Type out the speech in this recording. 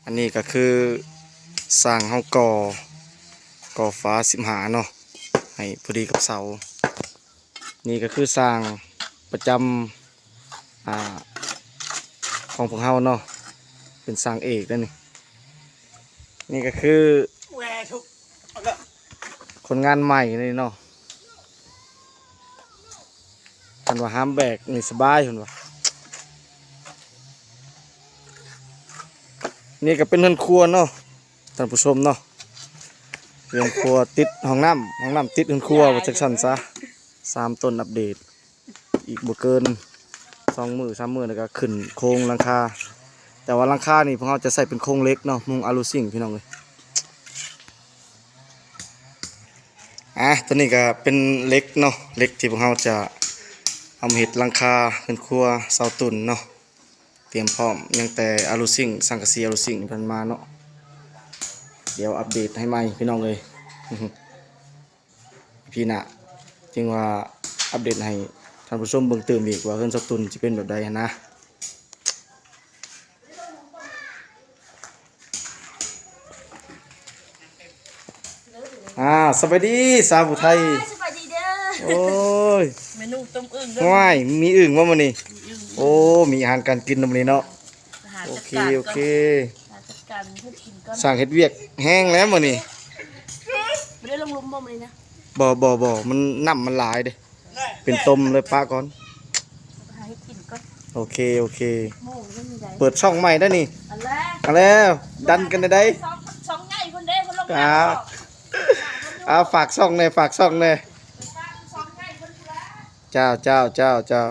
ອັນນີ້ກໍຄືຊ່າງເຮົາກໍ່ ກໍ່ຝາສິບຫ້າເນາະ ໃຫ້ພໍດີກັບເສົາ. ນີ້ກໍຄືຊ່າງປະຈຳ ອ່າ ຂອງພວກເຮົາເນາະ ເປັນຊ່າງເອກເດ້ນີ້. ນີ້ກໍຄື ຄົນງານໃໝ່ນີ້ເນາະ ເພິ່ນວ່າຫ້າມແບກນີ້ສະບາຍ ເພິ່ນວ່າ. ນີ້ກໍເປັນເຮືອນຄົວເນາະ ທ່ານຜູ້ຊົມເນາະ, ເຮືອນຄົວຕິດຫ້ອງນ້ຳ ຫ້ອງນ້ຳຕິດເຮືອນຄົວ ວ່າຈັ່ງຊັ້ນຊະ. ສາມຕົ້ນອັບເດດ ອີກບໍ່ເກີນສອງມື້ສາມມື້ ແລ້ວກໍຂຶ້ນໂຄງຫຼັງຄາ. ແຕ່ວ່າຫຼັງຄານີ້ພວກເຮົາຈະໃຊ້ເປັນໂຄງເຫຼັກເນາະ ມຸງອາລູຊິງ ພີ່ນ້ອງເອີຍ. ອ່າ ຕົວນີ້ກໍເປັນເຫຼັກເນາະ ເຫຼັກທີ່ພວກເຮົາຈະເອົາມາເຮັດຫຼັງຄາເຮືອນຄົວຊາວຕຸ່ນເນາະ. ຕຽມພ້ອມ ຍັງແຕ່ອາລູຊິງ ສັງກະສີອາລູຊິງ ເພິ່ນມາເນາະ. ດຽວອັບເດດໃຫ້ໃໝ່ ພີ່ນ້ອງເອີຍ. ອີພີໜ້າຈຶ່ງວ່າອັບເດດໃຫ້ທ່ານຜູ້ຊົມເບິ່ງຕື່ມອີກວ່າເຮືອນຊາວຕຸ່ນຊິເປັນແບບໃດຫັ້ນນະ. ອ່າ ສະບາຍດີສາວຜູ້ໄທ. ສະບາຍດີເດີ. ໂອ້ຍ ເມນູຕົ້ມອຶ່ງເດີ. ວ້າຍ ມີອຶ່ງບໍ່ມື້ນີ້? ມີອຶ່ງ. ໂອ້ ມີອາຫານການກິນນຳມື້ນີ້ເນາະ. ໂອເຄ ໂອເຄ ຫາຈັດການເຮັດກິນກ່ອນ. ຊ່າງເຮັດວຽກແຮງແລ້ວມື້ນີ້. ບໍ່ໄດ້ລົງຫຼຸມບໍ່ມື້ນີ້ນະ? ບໍ່ ບໍ່ ບໍ່ ມັນ ນ້ຳມັນຫຼາຍເດ້. ເປັນຕົມເລີຍ ປະກ່ອນ. ຫາເຮັດກິນກ່ອນ. ໂອເຄ ໂອເຄ. ໂມງຍັງມີໄດ້. ເປີດຊ່ອງໃໝ່ໄດ້ນີ້. ອັນແລກ ອັນແລ້ວ ດັນກັນໄດ້. ຊ່ອງ ຊ່ອງໃຫຍ່ພຸ້ນເດ້ ເພິ່ນລົງ ອ່າ ອ່າ ຝາກຊ່ອງແດ່ ຝາກຊ່ອງແດ່. ຊ່ອງໃຫຍ່ພຸ້ນແຫຼະ. ເຈົ້າ ເຈົ້າ ເຈົ້າ ເຈົ້າ.